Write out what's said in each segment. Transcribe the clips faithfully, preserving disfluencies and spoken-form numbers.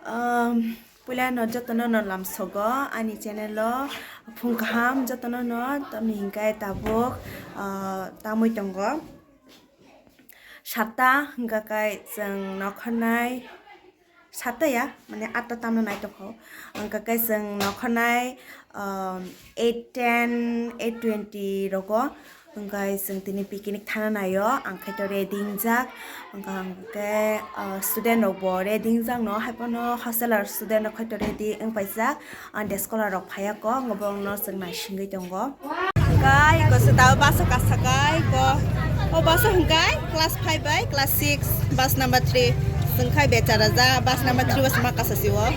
Um, puila no jotono no lamsogo ani channel o phung kaham jotono no, tamni hinkhe tabuk, uh, tamwi tongo. Satta hwnkha khe chwng nokharnai, satta ya, mane atta tamno nai tongkho. Hwnkha khe chwng nokharnai, um, eight ten, eight twenty rogo. Hwnkhe chwng tini picnic thana naio, ang khe to ready wngjak. Hwnkha hwnkhe, uh, student rok bo ready wngjak no, haiphano hostel student rok khe to ready wngpaijak. Ang de scholar rok phaiya kok, ngo borok no chwng naisingwi tongo. Kai ko se tao bus o kasa kai ko. O bus o hwnkhe class five bai class six, bus number three. Chwng khai bechara ja bus number three o se ma kasa si o.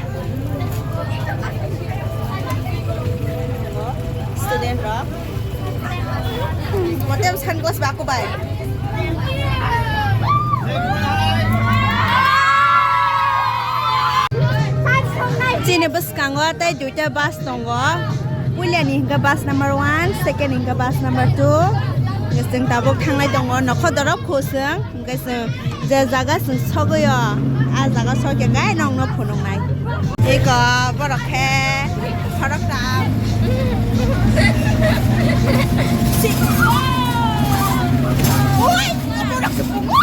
Student rok. Mote sunglass ba ko bai. Chini bwskango tei duita bus tongo. Puilani hwnkhe bus number one, second hwnkhe bus number two. Chwng tabuk thanglai tongo nokho dorop khoswng. Hwnkhe chwng je jaga chwng sogwi o, a jaga sokya khe nokno phunuknai. Eko borok khe khoroktham. Oi, borok se phungo.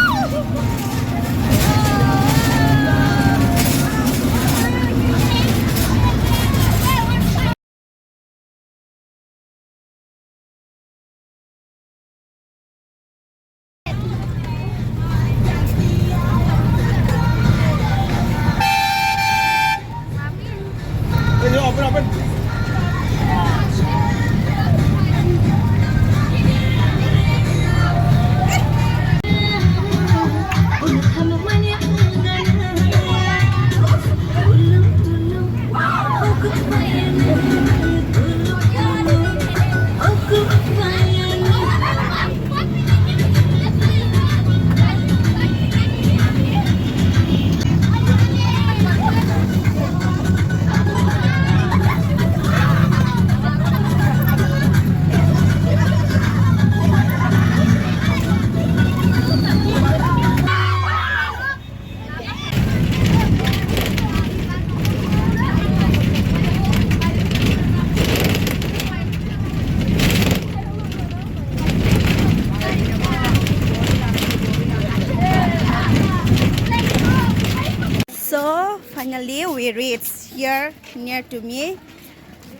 So finally we reach here near to me,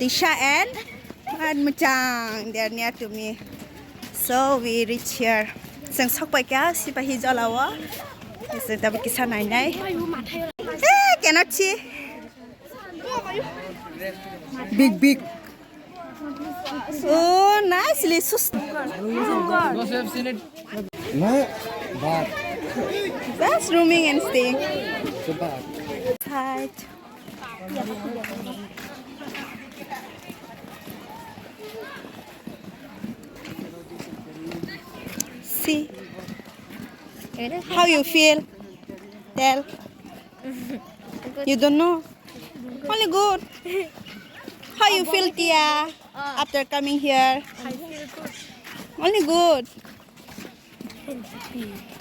Disha and, and Muchang, they are near to me. So we reach here. Chwng sokpai kha Sipahi Jala o. Chwng tabuk kisa nainai. Eh, cannot see. Big, big. Oh, nicely. Sus- No, but Just roaming and staying. It's a bad. Tight. See. How you feel? Tell. You don't know? Only good. How you feel, Tia, after coming here? I feel good. Only good.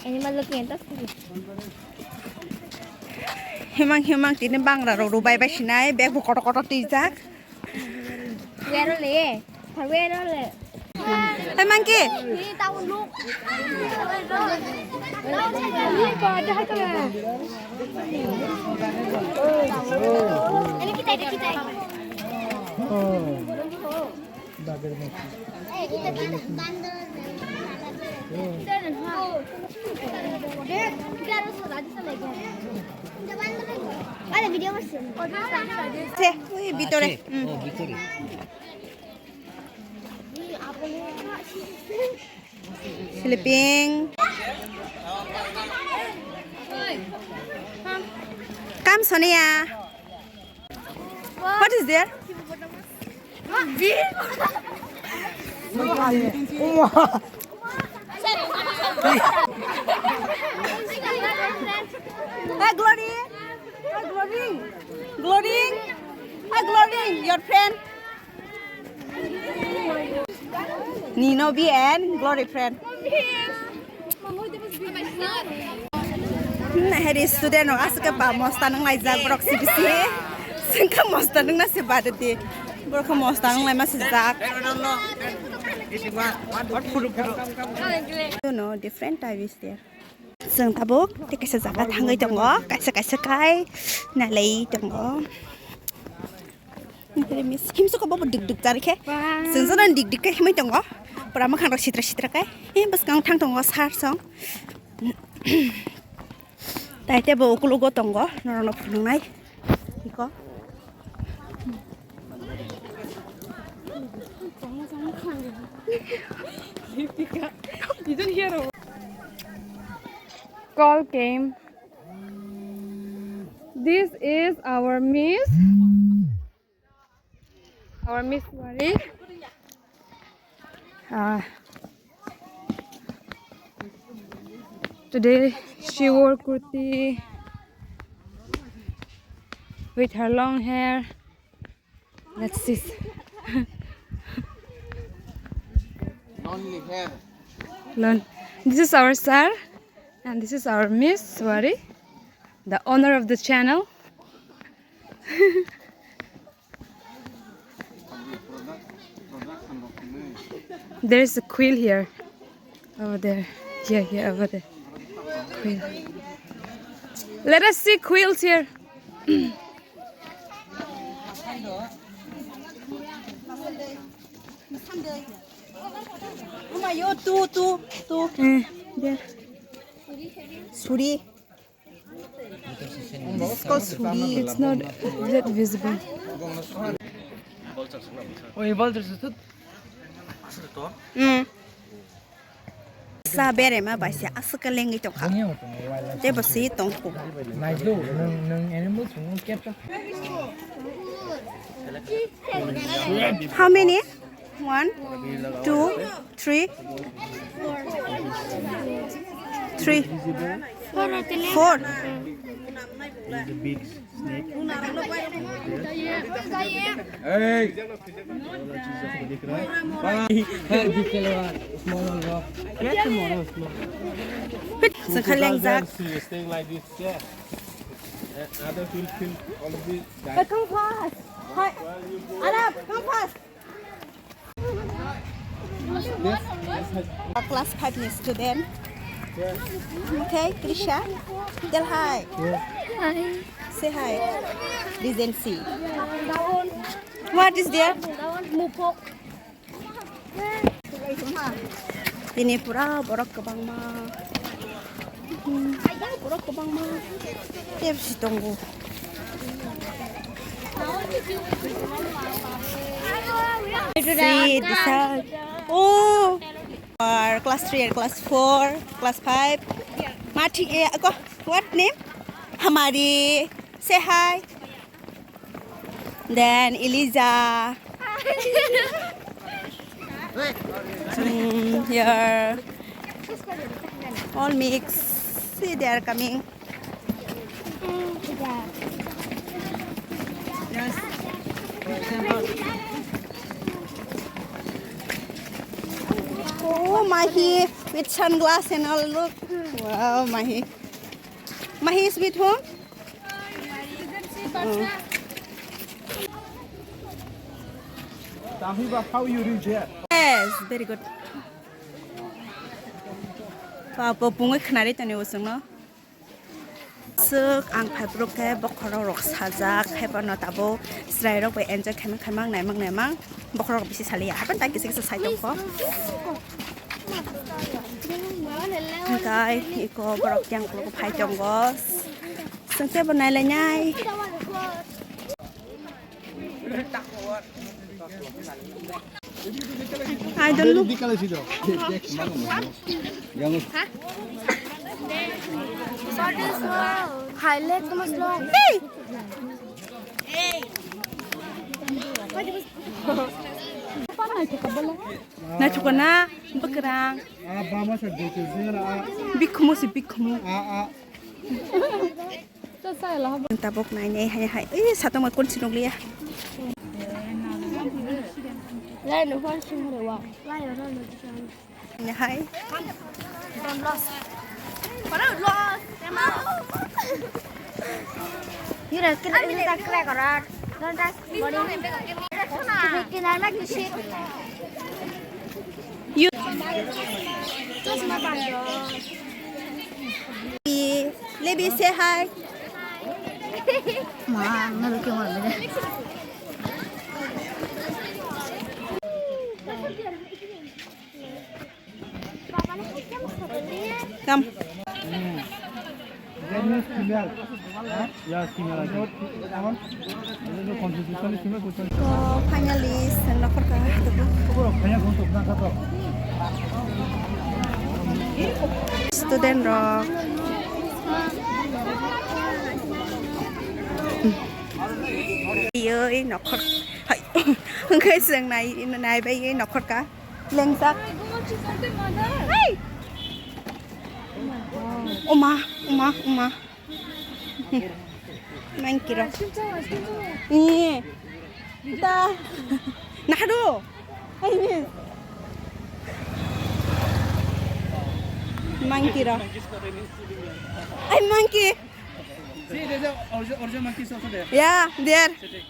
Animal looking at us. Himang himang tini bangra rok rubai bai sinai bag bo kotor kotor twijak. Where ole? Where ole? Hey monkey. Te, ui, bitore. Ate, mm, oh, bitore. Sleeping. Come, Sonia. What is there? Hey, Glory. Hey, Glory. Glory. Hey, Glory. Your friend. Ninobi and Glory friend. Hmm, heri student rok aswk khe ba mosta nang laijak borok C B C. Sengkha mosta nang na se ba de. Borok khe mosta nang lai ma se jak. You know, different type is there. Chwng tabuk tei kaisa jaga thangwi tongo, kaisa kaisa kai nalai tongo. Himsoko bobo dik dik chari khe. Wow. Chwng jono dik dik khe himwi tongo. Pura mwkhang rok sitra sitra kai. Him bwskang thang tongo sar song. Tai tebo ukulugo tongo. Norokno phunuknai. Iko. Call came. This is our Miss. Our Miss Wari. Uh, today she wore kurti with her long hair. Let's see. Lonely hair. Lon-, this is our sir and this is our Miss Wari, the owner of the channel. There's a quill here. Over there. Yeah, yeah, over there. Quill. Let us see quills here. Amayo, tu, tu, tu. Eh, there. Suri. It's called suri. It's not that visible. Mm. Sa bere ma bai se aswk lengwi tongkha. Tei bo si tongkho. How many? One, two, three, three, four. Hey! Small one, bro. Sengkha lengjak. Staying like this, yeah. And others will feel all of this. Come fast. Hi. Arab, come fast. Class five ni student. Okay, Krisha. Tell hi. Hi. Say hi. Regency. What is there? Mupok. Tini pura borok kwbangma. Hmm, borok kwbangma. Tepsi tongo. See, this side. Oh. Or class three and class four, class five. Mati, eh, ako, what name? Hamari. Say hi. Then Eliza. Mm, here. All mix. See, they are coming. Oh, Mahi with sunglass and all. Look. Wow, Mahi. Mahi is with whom? Tahiba, how you reach here? Yes, very good. Papa, pungwi khnari tani usungno. Suk ang phaibruk khe bokhorok rok sajak, khe bono tabuk chwrai rok bai enjoy khaimang khaimang naimang naimang bokhorok bisi saliya. Hapan ta kisa kisa sai tongkho. Hingkai iko borok yang kulugo phai tongo. Sengse bo nailainai. I don't know. Highlight toma slow. Hey! Naithok na bwkrang. Bikhumu se bikhumu. Tabuk nai nai hai hai. Ei, satong ma kunsi nukliya. Lai no hor sing re wa. Lai no no. Hai. Yura, kira, kira, kira, kira. Don't touch body. Kinar ma kishi. You. Lebi, say hi. Ma, no lo ke mo. Come. That means female. Huh? Yeah, female, I think. Constitution is female, constitution. So, finally, sengna khorka. Student rok. Yoi, nokhor. Hai. Hwnkhe seng nai, nai bai, nokhor ka. Lengjak. Hey! Oma, oma, oma. Monkey rok. Ni. Ta. Nahado. Hey, ni. Monkey rok. Hey, monkey. See, there's a original, original monkey is also there. Yeah, there. Sitting.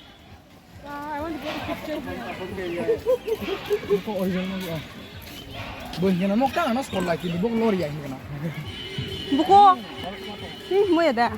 Buko original mo, oh. Bo hingkhe na mokta ano sol lai kini bok lori ya hingkhe na. Buko. Hmm, mo ya da.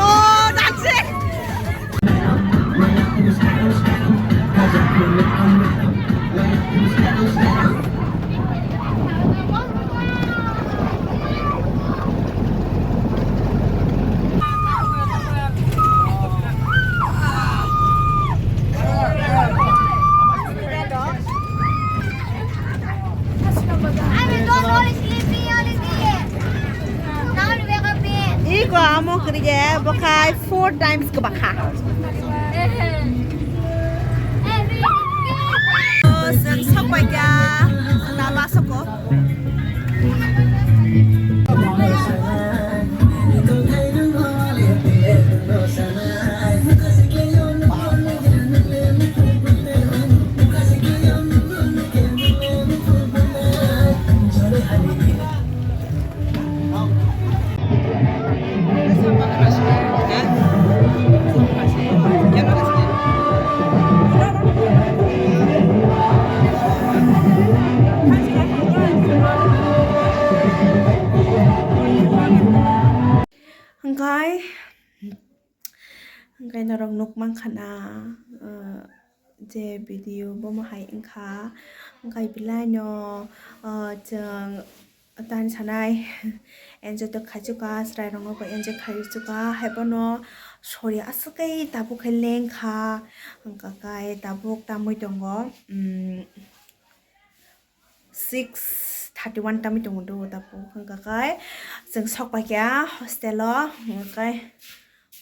Oh, that's it. Iko amo kwrwi je bwkhai four times kwbakha. Chwng sokbaikha Tabasoko. Hwnkhe, hwnkhe norok nukmankha na, uh, je video bomo hai wngkha, hwnkhe belai no, uh, chwng tan sanai enjoy to khaichukha, chwrairokno bo enjoy khaichukha, haiphano sori aswk khe tabuk khe lengkha, hwnkhe tabuk tamwi tongo, um, six thirty one tamwi tongo do tabuk, hwnkhe chwng sokpaikha hostel o, hwnkhe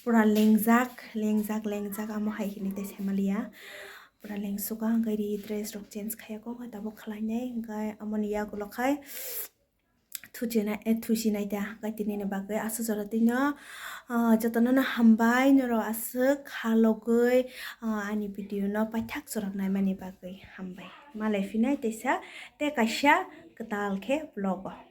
pura lengjak, lengjak, lengjak, amo hai hwnwi tei saimaliya, pura lengsukha, hwnkhe ri dress rok change khaiya kok, tabuk khlainai, hwnkhe amoni yagulo khai thuchina-, eh, thusinai ta kaitorni bagwi. Aswk jora twino, ah, jotono no hambai norok aswk kha logwi, ah, ani video no paithak chwrak naimani bagwi hambai. Malai phinai teisa tei kaisa kwtal khe vlog o.